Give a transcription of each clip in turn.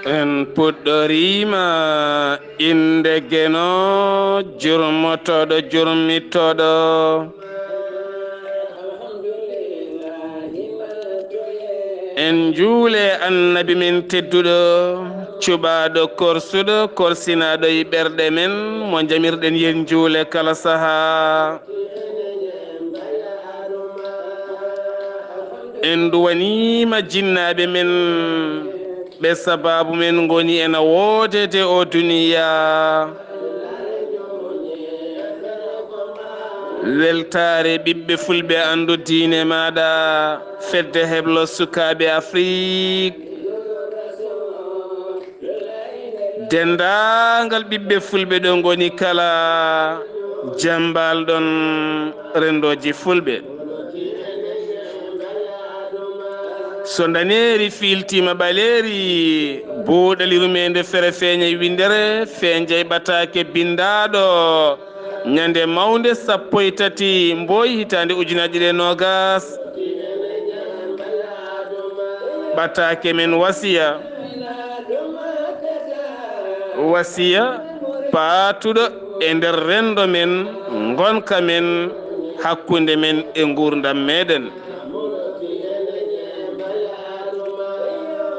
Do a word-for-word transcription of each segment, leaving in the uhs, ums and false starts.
En puɗɗoriima innde Geno, jurmotooɗo, jurmitooɗo. En njuule Annabi men tedduɗo, cuɓaaɗo, korsuɗo, korsinaaɗo e ɓerɗe men, mo njamirɗen yen njuule kala sahaa. En duwaniima jinnaaɓe men, ɓe sabaabu men ngoni ena woodede o duniya. Weltaare ɓiɓɓe fulɓe anndu diine maaɗa, fedde heblo sukaaɓe Afrik. Denndaangal ɓiɓɓe fulɓe ɗo ngoni kala, jambal ɗon renndooji fulɓe. So ndaneeri fiiltiima ɓaleeri, buuɗali rumeende fere feeña e winndere, feeña e ɓataake binndaaɗo. Ñande mawnde sappo e tati Mbooy hitaande ujunaaji ɗiɗi e noogas, ɓataake men wasiya, wasiya paatuɗo e nder renndo men, ngonka men, hakkunde men e nguurndam meɗen.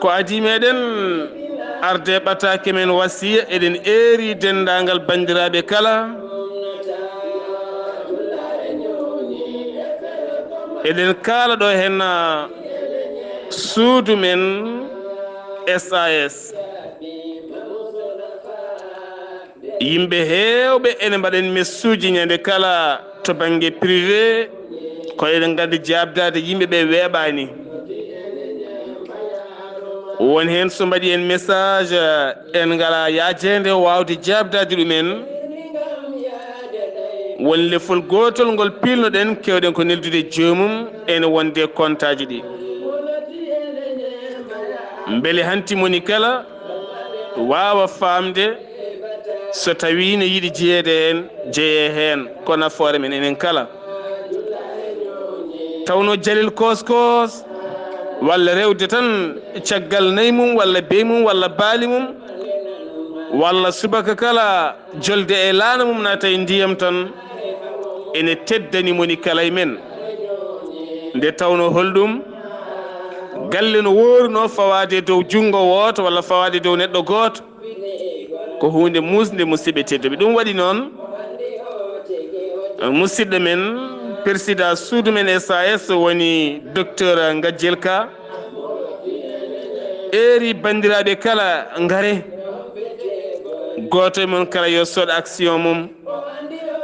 Ko adii meɗen arde ɓataake men wasiya, eɗen eeri denndaangal banndiraaɓe kala. Eɗen kaala ɗo henna suudu men S A S. Yimɓe heewɓe ene mbaɗen messuuji ñande kala to bannge privé, ko eɗen nganndi jaabdaade yimɓe ɓe weeɓaani. Won heen so mbaɗi en message, en ngalaa yaajeende waawde jaabdaade ɗumen. Won lefol gootol ngol piilnoɗen, keewɗen ko neldude joomum, ene wonde kontaaji ɗi. Mbele hanti moni kala waawa faamde so tawii ne yiɗi jeyeede heen, jeyee heen, ko nafoore men enen kala. Tawno Jalil Koos Koos, walla rewde tan caggal nayi mum, walla bey mum, walla baali mum, walla subaka kala jolde e laana mum naata e ndiyam tan, ene teddani moni kala e men. Nde tawno holɗum galle no wooruno fawaade dow junngo wooto walla fawaade dow neɗɗo gooto, ko huunde muusnde, musidɓe tedduɓe. Ɗum waɗi noon, musidɗo men, persidaa suudu men S A S woni docteur Ngajjel Ka, eeri banndiraaɓe kala ngare, gooto e mon kala yo sood action mum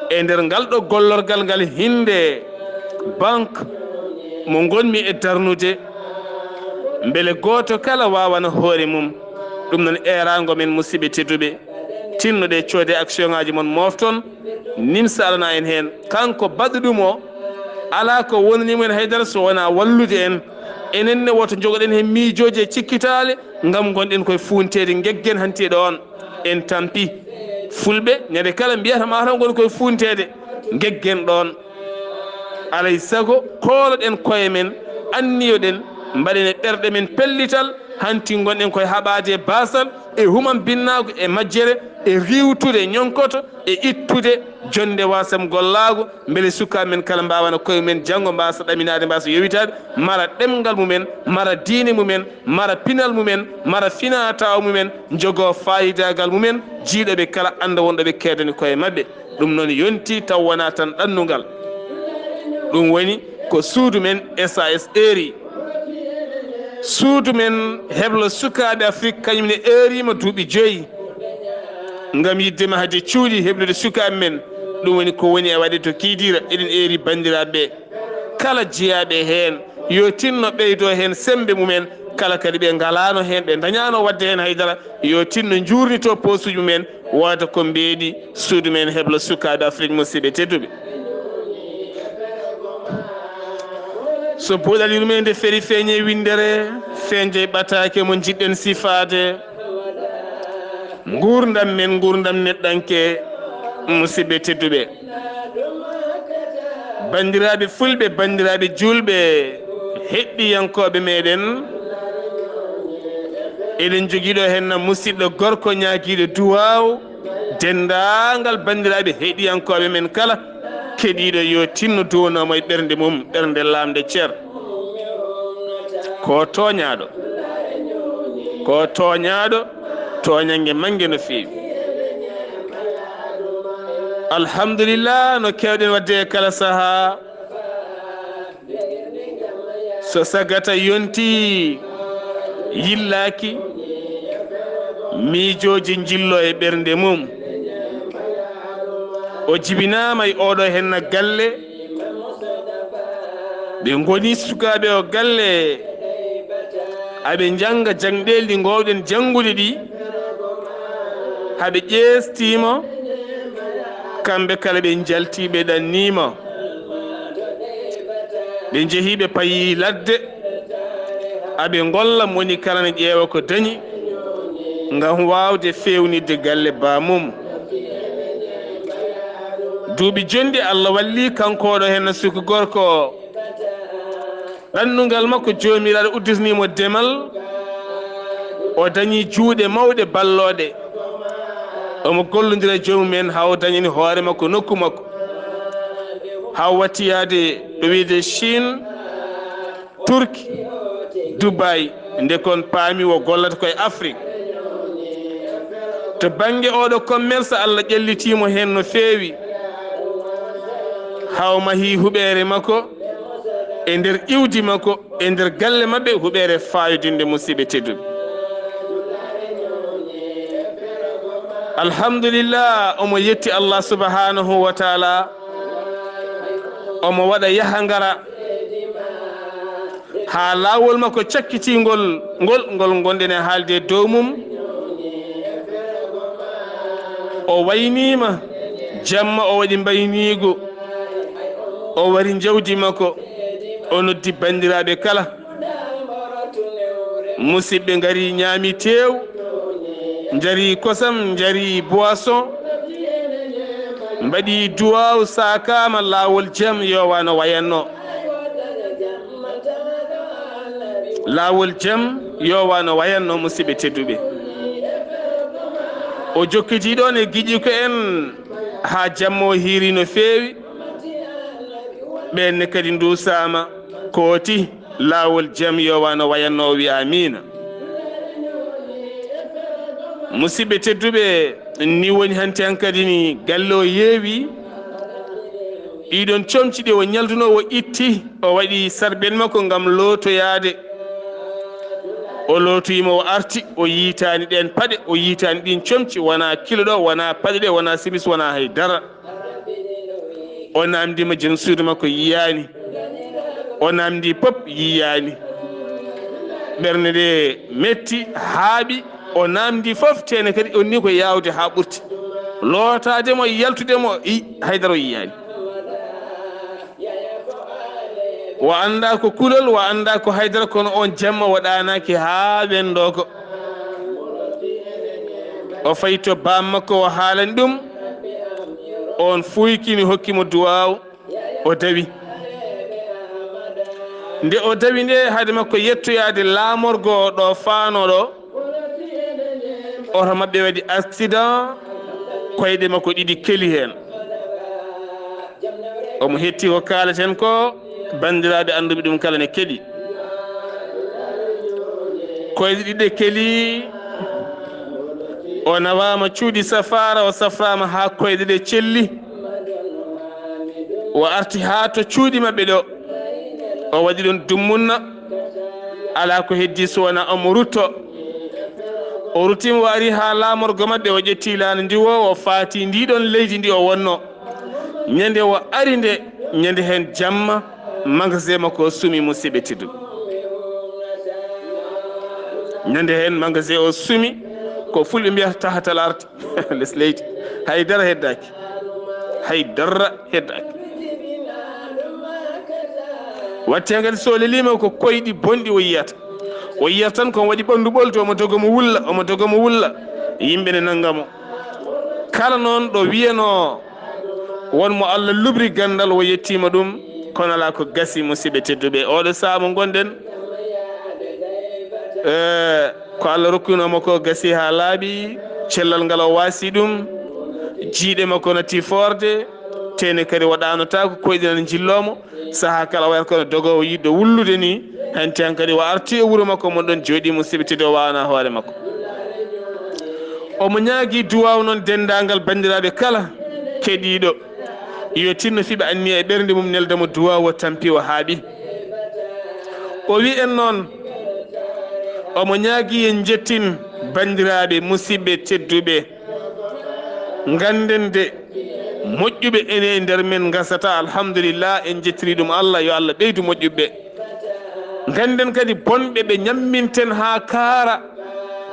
e nder ngal ɗo gollorgal ngal hinnde banque mo ngonmi e darnude, mbele gooto kala waawana hoore mum. Ɗum noon, eeraango men, musidɓe tedduɓe, tinnoɗe coode action ŋaaji mon, moofton, nimsa alana en heen. Kanko baɗɗo ɗum o, alaa ko wonani mo en haydara so wonaa wallude en. Enen ne, woto njogoɗen heen miijooji e cikkitaale, ngam ngonɗen koye fuunteede, ngeggen hanti e ɗoon. En tampi. Fulɓe, ñande kala mbiyata ma tan ngon koye fuunteede, ngeggen ɗoon. Alay sago, kooloɗen koye men, anniyoɗen, mbaɗen e ɓerɗe men pellital, hanti ngonɗen koye haɓaade e baasal, e humam binnaagu, e majjere, e riiwtude ñonkoto, e ittude jonnde wasam gollaagu, mbele sukaaɓe men kala mbaawana koye men, janngo mbaasa ɗaminaade, mbaasa yowitaade, mara ɗemngal mumen, mara diine mumen, mara pinal mumen, mara finaa-taawa mumen, njogoo faayidaagal mumen, jiiɗo ɓe kala annda wonɗo ɓe keedani koye maɓɓe. Ɗum noon yontii taw wonaa tan ɗannungal. Ɗum woni ko suudu men S A S eeri. Suudu men heblo sukaaɓe Afrik, kañum ne eeriima duuɓi joyi ngam yiɗde mahde cuuɗi, heblude sukaaɓe men. Ɗum woni ko woni e waɗde to Kiidiira. Eɗen eeri banndiraaɓe ɓe kala jeyaaɓe heen, yo tinno ɓeydo heen semmbe mumen. Kala kadi ɓe ngalaano heen, ɓe ndañaano waɗde heen haydara, yo tinno njuurnito poosuuji mumen, wooda ko mbeeɗi suudu men heblo sukaaɓe Afrik, musidɓe tedduɓe. So buuɗal yurmeende feri, feeñe winndere, feeñe ɓataake mo njiɗɗen sifaade. Nguurndam men, nguurndam neɗɗanke, Musidɓe tedduɓe, banndiraaɓe fulɓe, banndiraaɓe juulɓe, heɗɗiyankooɓe meɗen, eɗen jogii ɗo henna musidɗo gorko ñaagiiɗo duwaaw, denndaangal banndiraaɓe heɗɗiyankooɓe men kala, keɗiiɗo yo tinno duwanoomo e ɓernde mum, ɓernde laamnde cer. Ko tooñaaɗo, ko tooñaaɗo, tooñannge mannge no feewi. Alhamdulillah, no keewɗen waɗde e kala sahaa, so sagata yontii, yillaaki, miijooji njillo e ɓernde mum. O jibinaama e oɗo henna galle, ɓe ngoni sukaaɓe o galle, aɓe njannga jangɗeeli ɗi ngoowɗen janngude ɗi, haɓe ƴeestiimo, kamɓe kala ɓe njalti, ɓe ɗanniimo. Ɓe njehi, ɓe payi ladde, aɓe ngolla, moni kala ne ƴeewa ko dañi, ngam waawde feewnitde galle baamum. Duuɓi jonɗi, Allah walli kanko oɗo henna suka gorko, ɗannungal makko, Joomiraaɗo udditanii mo demal, o dañi juuɗe mawɗe ballooɗe. Omo gollondira e joomum en, haa o dañani hoore makko nokku makko, haa o watti yahde ɗo wiyetee Chine, Turki, Dubai, nde kon paami o gollata ko e Afrik. To bannge oɗo commerce, Allah ƴellitii mo heen no feewi. Haa o mahi huɓeere makko, e nder iwdi makko, e nder galle maɓɓe, huɓeere faayodinde, musidɓe tedduɓe. Alhamdulillah, omo yetti Allah subhanahu wa taala, omo waɗa yaha ngara, haa laawol makko cakkitingol ngol, ngol ngonɗen e haalde e dow mum. O wayniima, jamma o waɗi mbayniigu, o wari jawdi makko, o noddi banndiraaɓe kala. Musidɓe ngari, ñaami teew, njari kosam, njari boisson, mbaɗi duwaaw, saakaama, laawol jam yo wano wayanno. Laawol jam yo wano wayanno, musidɓe tedduɓe. O jokkiti ɗon e giƴiko en haa jamma o hiiri no feewi. Ɓeen ne kadi nduusaama, kooti, laawol jam yo wano wayanno, o wi amiina. Musidɓe tedduɓe, ni woni hanti hankadi ni galle o yeewi. Ɗiɗon comci ɗi o ñalduno, o itti, o waɗi sarɓen makko ngam lootoyaade. O lootoyima, o arti, o yiitaani ɗeen paɗe, o yiitaani ɗiin comci, wonaa kilo ɗo, wonaa paɗe ɗe, wonaa simis, wonaa hay dara. O naamndiima, jom suudu makko yiyaani. O naamndii pop yiyaani. Ɓernde nde metti, haaɓi, o naamndii fof, teene kadi on ni ko yaawde haa ɓurti. Lootaade mo, yaltude mo, i-, haydara o yiyaani. O anndaa ko kulol, o anndaa ko haydara, kono on jamma o ɗaanaaki haa wendoo ko. O fayi to baam makko, o haalani ɗum. On fuuykini, hokki mo duwaaw, o dawi. Nde o dawi nde, hade makko yettoyaade laamorgo ɗo faano ɗo, oto maɓɓe waɗi accident, koyɗe makko ɗiɗi keli heen. Omo hetti ko kaaleten ko, banndiraaɓe annduɓe ɗum kala ne keli. Koyɗe ɗiɗi keli, o nawaama cuuɗi safaara, o safraama haa koyɗe ɗe celli. O arti haa to cuuɗi maɓɓe ɗo. O waɗi ɗon dummunna. Alaa ko heddii so wonaa omo rutto. O ruttiima, o ari haa laamorgo maɓɓe, o ƴetti laana ndi wo, o faati ndi ɗon leydi ndi o wonno. Ñande o ari nde, ñande heen jamma, magasin makko o sumi, musidɓe tedduɓe. Ñande heen magasin o sumi, ko fulɓe mbiyata tahatal arti. Les leydi. Hay dara heddaaki. Hay dara heddaaki. Watte kadi so leliima ko koyɗi bonɗi o yiyata. O yiyata tan ko waɗi ɓanndu ɓolto, omo doga mo wulla, omo doga mo wulla. Yimɓe ne nannga mo. Kala noon ɗo wiyanoo won mo Allah lubri ganndal, o yettiima ɗum, kono alaa ko gasi, musidɓe tedduɓe. Oɗo sahaa mo ngonɗen, eh, ko Allah rokkunoo mo ko gasi haa laaɓi, cellal ngal o waasi ɗum, jiiɗe makko natti foorde, teene kadi o ɗaanotaako, koyɗe nana njilloo mo. Sahaa kala o wayata kono dogoowo yiɗɗo wullude ni, hanti hankadi o arti e wuro makko, mon ɗon jooɗii, musidɓe tedduɓe, o waawna hoore makko. Omo ñaagii duwaaw noon denndaangal banndiraaɓe kala keɗiiɗo, yo tinno fii ɓe anniya e ɓernde mum, nelda mo duwaaw, o tampi, o haaɓi. O wi'i en noon, omo ñaagii en njettin banndiraaɓe, musidɓe tedduɓe. Ngannden de, moƴƴuɓe ene e nder men ngasata, alhamdulillah, en njettirii ɗum Allah, yo Allah ɓeydu moƴƴuɓe. Ngannden kadi bonɓe ɓe ñamminten haa kaara,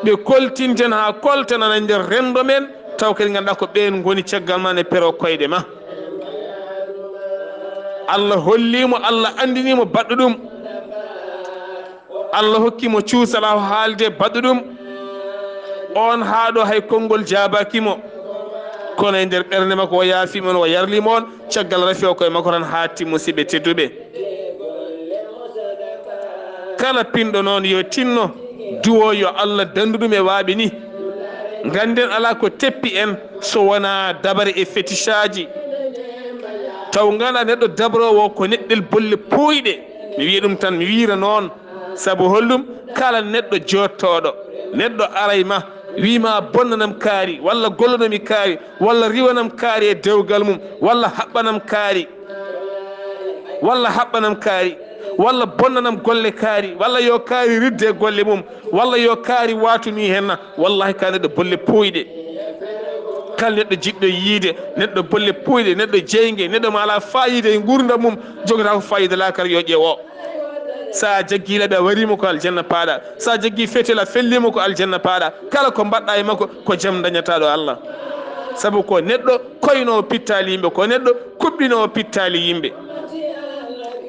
ɓe koltinten haa kolta nana nder renndo men, taw kadi ngannduɗaa ko ɓeen ngoni caggal ma ne pero koyɗe ma. Allah hollii mo, Allah anndinii mo baɗɗo ɗum. Allah hokki mo cuusal haa o haalde baɗɗo ɗum. Oon haa ɗo hay konngol jaabaaki mo. Kono e nder ɓernde makko o yaafii mo, o yarlii mo on. Caggal rafi o koye makko tan haatti, musidɓe tedduɓe. Kala pinɗo noon yo tinno duwo, yo Allah danndu ɗum e waaɓe ni. Ngannden alaa ko teppi en so wonaa dabare e fetisaaji. Taw nganndaa neɗɗo dabroowo ko neɗɗel bolle puuyɗe. Mi wiya ɗum tan, mi wiira noon. Sabu holɗum? Kala neɗɗo joottooɗo, neɗɗo aray ma, wii ma bonnanam kaari, walla gollanam kaari, walla riwanam kaari e dewgal mum, walla haɓɓanam kaari, walla haɓɓanam kaari, walla bonnanam golle kaari, walla yo kaari ridde e golle mum, walla yo kaari waatu mi henna. Wallahi ka neɗɗo bolle puuyɗe. Kala neɗɗo jiɗɗo yiide, neɗɗo bolle puuyɗe, neɗɗo jeynge, neɗɗo mo alaa faayiida e nguurndam mum, jogata ko faayiida laakara yo ƴeew o. Sa jaggii laɓi a warii mo ko aljanna paaɗa. Sa jaggii fetel a fellii mo ko aljanna paaɗa. Kala ko mbaɗɗa e makko ko jam dañataa ɗo Allah. Sabu ko neɗɗo koynoowo pittaali yimɓe, ko neɗɗo kuɓɓinoowo pittaali yimɓe.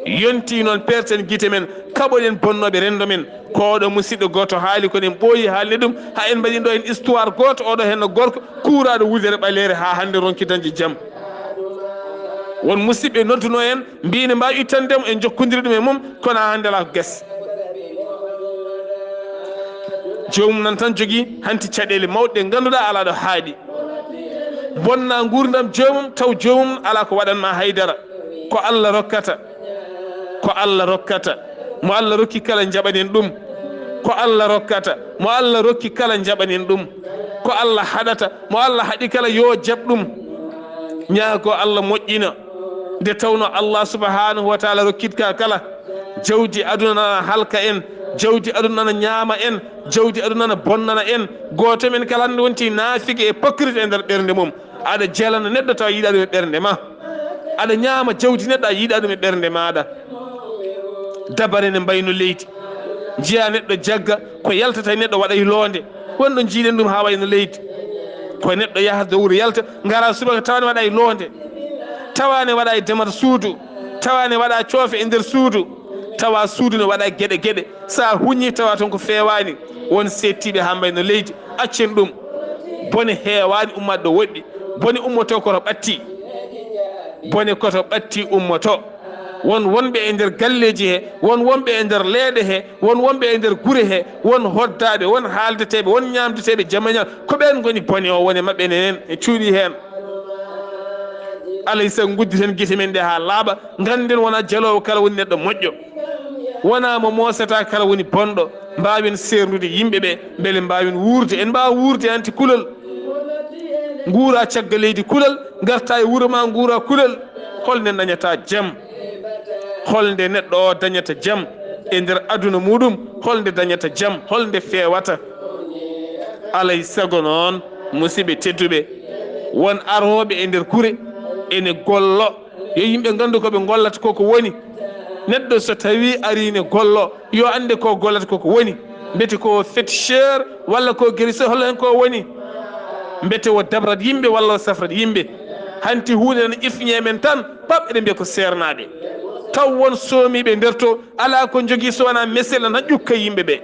Yontii noon peerten gite men, kaɓoɗen bonnooɓe renndo men. Ko oɗo musiɗɗo gooto haali, kono en ɓooyi haalde ɗum, haa en mbaɗi ɗo en histoire gooto, oɗo henno gorko kuuraaɗo wudere ɓaleere haa hannde ronki dañde jam. Won musiɓɓe nodduno en, mbiyi ne mbaawi ittande mo, en njokkondiri ɗum e mum, kono haa hannde alaa ko gasi. Joomum nan tan jogii hanti caɗeele mawɗe ɗe ngannduɗaa alaa ɗo haaɗi. Bonna nguurndam joomum, taw joomum alaa ko waɗan ma haydara. Ko Allah rokkata, ko Allah rokkata. Mo Allah rokki kala, njaɓanen ɗum. Ko Allah rokkata, mo Allah rokki kala, njaɓanen ɗum. Ko Allah haɗata, mo Allah haɗi kala, yo jaɓ ɗum. Ñaago Allah moƴƴina. Nde tawno Allah subhanahu wa taala rokkit ka kala, jawdi aduna nana halka en, jawdi aduna nana ñaama en, jawdi aduna nana bonnana en. Gooto men kala hannde wonti naafiki e hypocrite e nder ɓernde mum. Aɗa jelana neɗɗo tawa yiɗa ɗum e ɓernde ma. Aɗa ñaama jawdi neɗɗo a yiɗa ɗum e ɓernde maaɗa. Dabare ne mbayno leydi. Njiya neɗɗo jagga ko yaltata e neɗɗo waɗa e loonde. Wonɗo njiiɗen ɗum haa wayno leydi. Ko neɗɗo yaha dowro yalta, ngara subaka tawa ne waɗa e loonde. Tawa ne waɗa e demal suudu. Tawa ne waɗa coofe e nder suudu. Tawa suudu ne waɗa geɗe geɗe. Sa huñi tawa toon ko feewaani. Won seettiiɓe haa mbayno leydi. Accen ɗum. Bone heewaani ummaade ɗo woɗɗi. Bone ummoto koto ɓatti. Bone koto ɓatti ummoto. Won wonɓe e nder galleeji he, won wonɓe e nder leeɗe he, won wonɓe e nder gure he, won hoddaaɓe, won haaldeteeɓe, won ñaamdeteeɓe jamañal. Ko ɓeen ngoni bone o woni maɓɓe enen e cuuɗi heen. Alay sago ngudditen gite men ɗe haa laaɓa, ngannden wona jaloowo kala woni neɗɗo moƴƴo. Wona mo moosata kala woni bonɗo. Mbaawen seerndude yimɓe ɓe, mbele mbaawen wuurde. En mbaawa wuurde hanti kulol. Nguura caggal leydi kulol, ngarta e wuro ma nguura kulol. Holnde dañata jam? Holnde neɗɗo o dañata jam e nder aduna muɗum? Holnde dañata jam? Holnde feewata? Alay sago noon, musiɓɓe tedduɓe, won arooɓe e nder gure ene gollo. Yo yimɓe nganndu ko ɓe ngollata ko ko woni. Neɗɗo so tawii arii ne gollo, yo annde ko gollata ko ko woni. Mbete ko féticheur walla ko guérisseur, hollo heen ko woni? Mbete o dabrat yimɓe walla o safrat yimɓe? Hanti huunde tan ifñe men tan, pap, eɗen mbiya ko seernaaɓe. Taw won soomiiɓe nder to, alaa ko njogii so wonaa mesel tan ƴukka yimɓe ɓe.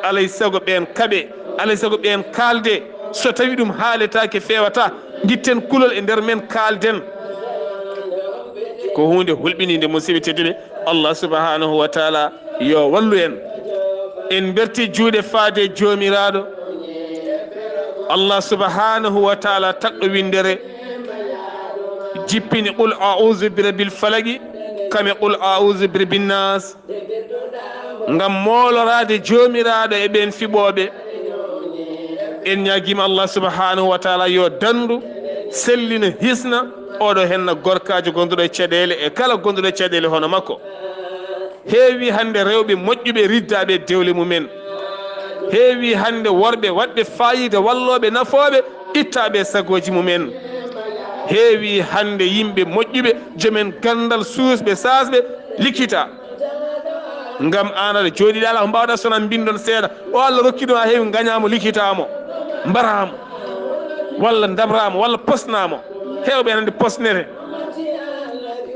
Alay sago ɓeen kaɓe, alay sago ɓeen kaalde. So tawii ɗum haaletaake feewata, Ngitten kulol e nder men, kaalden. Ko huunde hulɓiniinde, musiɓɓe tedduɓe. Allah subhanahu wa taala yo wallu en. En mberti juuɗe faade Joomiraaɗo. Allah subhanahu wa taala tagɗo winndere jippini qul a'udhu bi rabbil falaqi, kame qul a'udhu bi rabbin nas, ngam mooloraade Joomiraaɗo e ɓeen fiɓooɓe. En ñaagiima Allah subhanahu wa taala yo danndu, sellina, hisna oɗo henna gorkaajo gonduɗo e caɗeele e kala gonduɗo e caɗeele hono makko. Heewi hannde rewɓe moƴƴuɓe riddaaɓe dewle mumen. Heewi hannde worɓe waɗɓe faayiida, wallooɓe, nafooɓe, ittaaɓe e sagooji mumen. Heewi hannde yimɓe moƴƴuɓe, jomen ganndal, suusɓe, saasɓe, likita. Ngam aan aɗa jooɗiɗa alaa ko mbaawɗa so wonaa mbinndon seeɗa. O Allah rokki ɗum, a heewi ngañaamo, likitaamo, mbaraamo, walla ndabraamo, walla posnaamo. Heewɓe hannde posnete.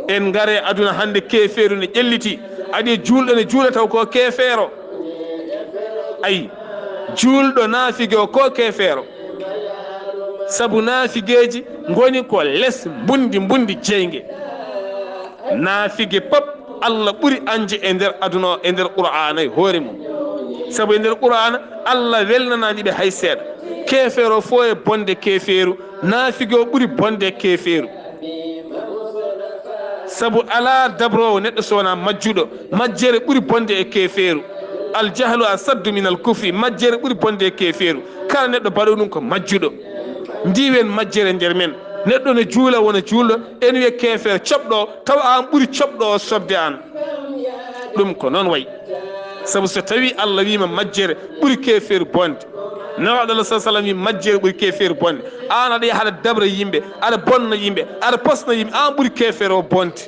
En ngare aduna hannde, keefeeru ne ƴelliti. Adi juulɗo ne juula taw ko keefeero. Ayi, juulɗo naafige o ko keefeero. Sabu naafigeeji ngoni ko les mbundi mbundi jeynge. Naafige pop Allah ɓuri anje e nder aduna o, e nder Qur'aana e hoore mum. Sabu e nder Qur'aana Allah welnanaani ɓe hay seeɗa. Keefeero fof e bonde keefeeru, naafige o ɓuri bonde keefeeru. Sabu alaa dabroowo neɗɗo so wonaa majjuɗo. Majjere ɓuri bonde e keefeeru. Al jahlu asaddu min al kufri. Majjere ɓuri bonde e keefeeru. Kala neɗɗo baɗo ɗum ko majjuɗo. Ndiwen majjere nder men. Neɗɗo ne juula wona juulɗo, en wiya keefeero coɓɗo o, tawa aan ɓuri coɓɗo o soɓde aan. Ɗum ko noon wayi. Sabu so tawii Allah wiima majjere ɓuri keefeeru bonde, Nelaaɗo Allah sallallaahu alayhi wa sallam wii majjere ɓuri keefeeru bonde, aan aɗa yaha aɗa dabra yimɓe, aɗa bonna yimɓe, aɗa posna yimɓe, aan ɓuri keefeero o bonde.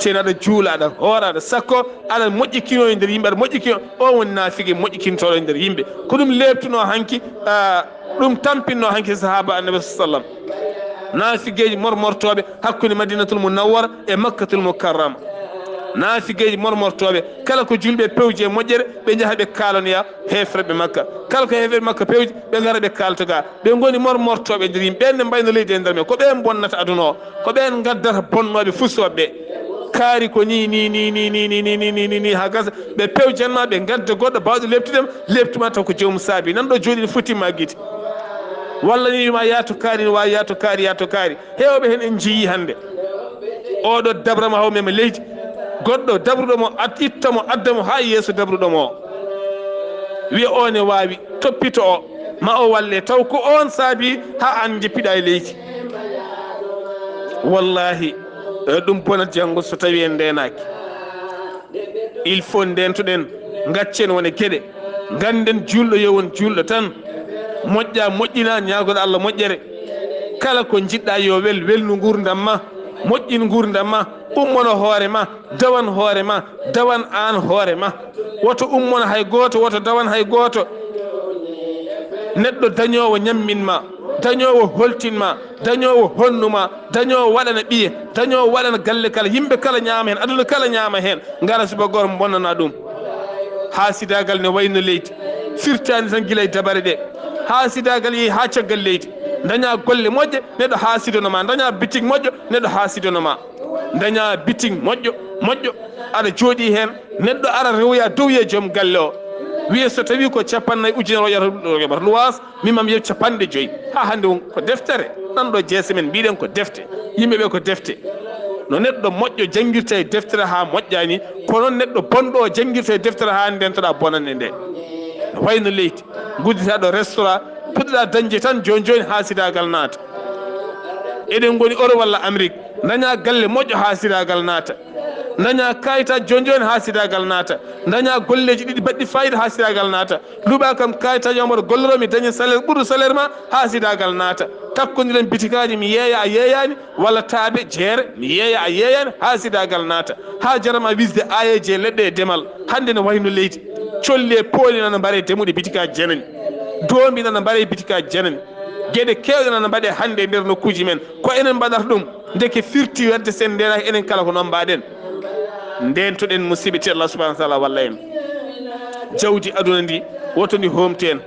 Tee aɗa juula, aɗa hoora, aɗa sakko, aɗa moƴƴikinoo e nder yimɓe, aɗa moƴƴikinoo, o woni naafige moƴƴikintooɗo e nder yimɓe. Ko ɗum leeptunoo hanki, ah, ɗum tampinno hanki sahaaba Annabi sallam. Naafigeeji mormortooɓe hakkunde Madinatul Munawwara e Makkatul Mukarrama. Naafigeeji mormortooɓe, kala ko juulɓe pewji e moƴƴere, ɓe njaha ɓe kaalanoya heeferɓe Makka. Kala ko heeferɓe Makka pewji, ɓe ngara ɓe kaalta ga. Ɓe ngoni mormortooɓe nder yimɓe, ɓen ne mbayno leydi e nder men. Ko ɓen bonnata aduna o, ko ɓen ngaddata bonnooɓe, fusooɓe ɓe. Kaari ko ni, ni, ni, ni, haa gasa, ɓe pewjan ma, ɓe ngadda goɗɗo baawɗo leeptude ma, leeptu ma taw ko joomum saabi. Nan ɗo jooɗi ne foti ma gite. Walla ni ma yaa to kaari, ne waawi yaa to kaari, yaa to kaari. Heewɓe heen en njiyii hannde. Oɗo dabra ma haw mema leydi, goɗɗo dabruɗo mo, ad-, itta mo, adda mo haa yeeso dabruɗo mo o. Wiya o ne waawi, toppito o, ma o walle, taw ko oon saabi haa aan njippiɗaa e leydi. Wallaahi, eh, ɗum bonat janngo so tawii en ndeenaaki. Il faut ndeentoɗen, ngaccen wone geɗe. Ngannden juulɗo yo won juulɗo tan. Moƴƴa, moƴƴina, ñaagoɗo Allah moƴƴere. Kala ko njiɗɗa yo wel, welnu nguurndam ma, moƴƴin nguurndam ma, ummono hoore ma, dawan hoore ma, dawan aan hoore ma. Woto ummono hay gooto, woto dawan hay gooto. Neɗɗo dañoowo ñammin ma, dañoowo holtin ma, dañoowo honnu ma, dañoowo waɗana ɓiye, dañoowo waɗana galle kala, yimɓe kala ñaama heen, aduna kala ñaama heen, ngara subaka gooro bonnana ɗum. Haasidaagal ne wayno leydi, firtaani tan gila e dabare ɗe. Haasidaagal yehi haa caggal leydi. Daña golle moƴƴe, neɗɗo haasidono ma. Daña bitik moƴƴo, neɗɗo haasidono ma. Daña bitik moƴƴo, moƴƴo, aɗa jooɗi heen, neɗɗo ara rewoya dow e joom galle o. Wiye so tawi ko cappannayi ujunere o ƴeewata, o ƴeewata luwaas, min maa mi yeeɓ capanɗe joyi. Haa hannde won ko deftere. Nan ɗo jeese men mbiɗen ko defte. Yimɓe ɓe ko defte. No neɗɗo moƴƴo janngirta e deftere haa moƴƴa ni, ko noon neɗɗo bonɗo o janngirta e deftere haa ndeentoɗaa bonannde nde. No wayno leydi, ngudditaɗo restaurant, puɗɗiɗaa dañde tan jooni jooni haasidaagal naata. Eɗen ngoni Europe walla Amérique, daña galle moƴƴo haasidaagal naata. Daña kayitaaji jooni jooni haasidaagal naata. Daña golleeji ɗiɗi baɗɗi faayiida haasidaagal naata. Luɓa kam kayitaaji omo golloroo mi daña salaire ɓurɗo salaire ma haasidaagal naata. Takkondiren bitikaaji mi yeeya a yeeyaani, walla taabe jeere mi yeeya a yeeyaani haasidaagal naata. Haa jarama wisde aayeeje leɗɗe e demal. Hannde no wayno leydi. Colli e pooli nana mbaree demuɗe bitikaaji janani. Doombi nana mbaree bitikaaji janani. Geɗe keewɗe nana mbaɗee hannde e nder nokkuuji men. Ko enen mbaɗata ɗum. Ndeke firti wadde sen ndeenaaki enen kala ko noon mbaɗen. Ndeentoɗen musiɓɓe te Allah subhanahu wa taala walla en. Jawdi aduna ndi, Woto ndi hoomtu en.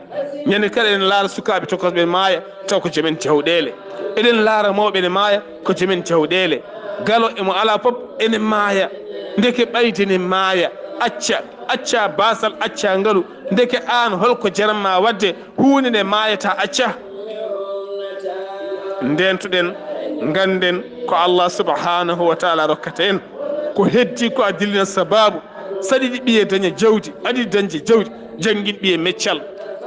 Ñande kala eɗen laara sukaaɓe tokosɓe ene maaya, taw ko joom en jawɗeele. Eɗen laara mawɓe ene maaya, ko joom en jawɗeele. Galo e mo alaa fof ene maaya. Ndeke ɓayde ne maaya. Acca, acca baasal, acca ngalu. Ndeke aan, hol ko jaranma waɗde huunde nde maayataa, acca? Ndeentuɗen, ngannden ko Allah subhanahu wa taala rokkata en. Ko heddi ko a dillina sabaabu. Saɗi ɗi ɓiye daña jawdi, aɗi dañde jawdi, janngin ɓiye meccal,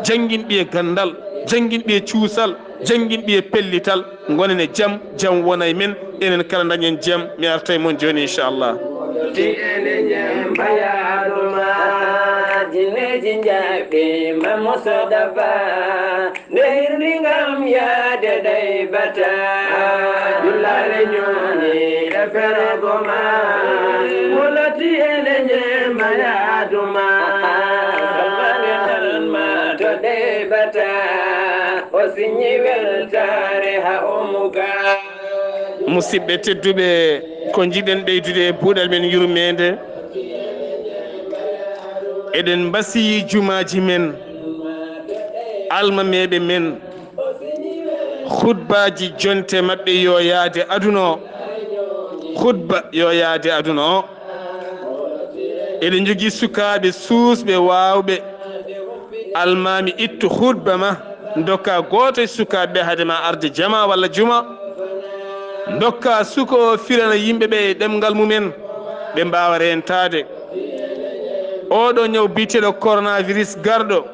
janngin ɓiye ganndal, janngin ɓiye cuusal, janngin ɓiye pellital, ngonen e jam, jam wona e men, enen kala dañen jam. Mi arta e mon jooni, inchallah. Ti ene ñemba yaaduma, jinneeji njaɓɓiima Mustafa. Nde hirni ngam yaade ɗaybata, jullaare ñooni e fergo ma, moloti ene ñeema yaaduma. Salmani nan ma to ɗaybata, o siñi weltaare ha o muga. Musidɓe tedduɓe, ko njiɗen ɓeydude e buuɗal men yurmeende, eɗen mbasiyi jumaaji men, almameeɓe men, khutbaaji jonte maɓɓe yo yaade aduna o. Khutba yo yaade aduna o. Eɗen njogii sukaaɓe suusɓe, waawɓe. Almaami, ittu khutba ma, ndokka gooto e sukaaɓe ɓe hade ma arde jama walla juma. Ndokka suko o firana yimɓe ɓe e ɗemngal mumen, ɓe mbaawa reentaade. Oɗo ñaw biyeteeɗo coronavirus garɗo,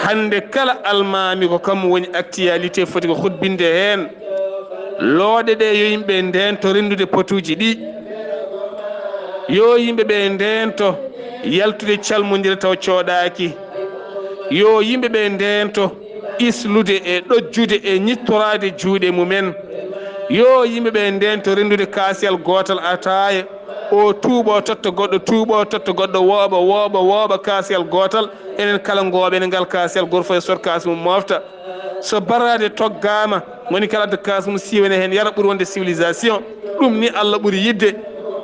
hannde kala almaami ko kam woni actualité foti ko hutbinde heen. Looɗe ɗe yo yimɓe ndeento renndude potuuji ɗi. Yo yimɓe ɓe ndeento yaltude calmondira taw cooɗaaki. Yo yimɓe ɓe ndeento islude e ɗojjude e ñittoraade juuɗe mumen. Yo yimɓe ɓe ndeento renndude kaasiyal gootal ataaya. O tuuɓo totta goɗɗo, tuuɓo totta goɗɗo, wooɓa, wooɓa, wooɓa, kaasiyal gootal. Enen kala ngooɓen e ngal kaasiyal, gooto fof e sot kaas mum mofta. So barraade toggaama, moni kala adda kaas mum siiwene heen yara, ɓuri wonde civilisation. Ɗum ni Allah ɓuri yiɗde.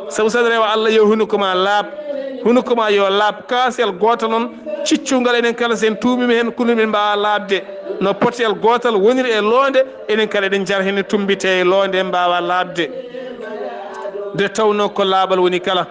Sabu so aɗa rewa Allah, yo hunuko ma laaɓ, hunuko ma yo laaɓ. Kaasiyal gootal noon, ciccungal, enen kala so en tuuɓiima heen, kunu men mbaawa laaɓde. No potiyal gootal woniri e loonde, enen kala eɗen njara heen, tumbite e loonde, en mbaawa laaɓde. Nde tawnoo ko laaɓal woni kala,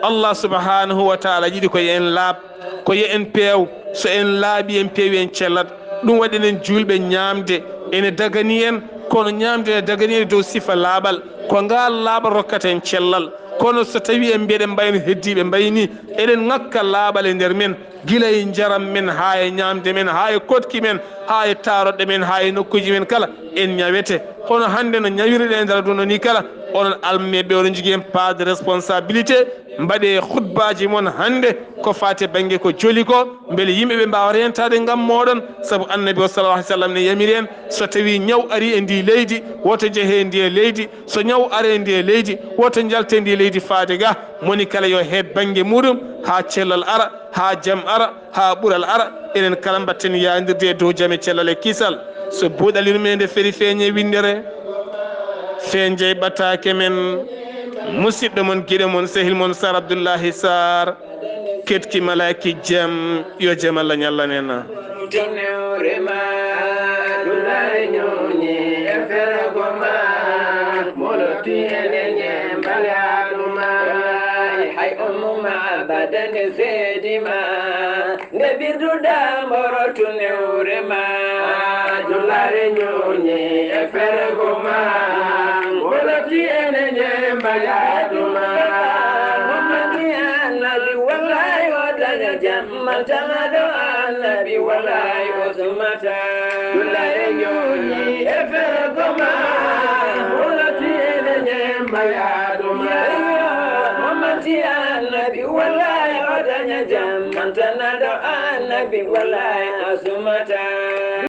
Allah subhanahu wa taala yiɗi ko yo en laaɓ, ko yo en peew. So en laaɓi, en peewi, en cellat. Ɗum waɗi enen juulɓe, ñaamde ene dagani en, kono ñaamde ene dagani en e dow sifa laaɓal. Ko ngaal laaɓal rokkata en cellal. Kono so tawii en mbiyaɗen mbayno heddiiɓe mbayi ni, eɗen ŋakka laaɓal e nder men, gila e njaram men, haa e ñaamde men, haa e koɗki men, haa e taaroɗɗe men, haa e nokkuuji men kala, en ñawete. Hono hannde no ñawirɗen e nder aduna ni kala, onon almameeɓe, oɗon njogii heen part de responsabilité. Mbaɗee khutbaaji mon hannde ko faati e bannge ko joli ko, mbele yimɓe ɓe mbaawa reentaade ngam mooɗon. Sabu Annabi o, sallallahu alaihi wasallam, ne yamiri en, so tawii ñaw arii e ndi leydi, woto njehee ndi e leydi. So ñaw arii e ndi e leydi, woto njaltee ndi e leydi faade ga. Moni kala yo heɓ bannge muuɗum, haa cellal ara, haa jam ara, haa ɓural ara. Enen kala mbatten yaandirde e dow jam e cellal e kisal. So buuɗal yurmeende feri, feeñe winndere. Feen jey ɓataake men, musidɗo mon, giɗo mon, sehil mon, Sar Abdullahi Sar. Keɗki malaaki jam, yo jam Allah ñallan en. Tenewre ma, dullaare ñooñi e fergo ma, moloti ene ñeembale haɗu ma. Hay ummu ma abadan e seedi ma, nde birduɗa mborotu newre ma. Dullaare ñooñi e fergo ma, moloti ene ñeembale haɗu ma. Muhammadi Annabi, wallahi o daña jam. Mantanaɗo Annabi, wallahi o sumata. Dullaare ñooñi e fergo ma, moloti ene ñeembale haɗu ma. Muhammadi Annabi, wallahi o daña jam. Mantanaɗo Annabi, wallahi o sumata.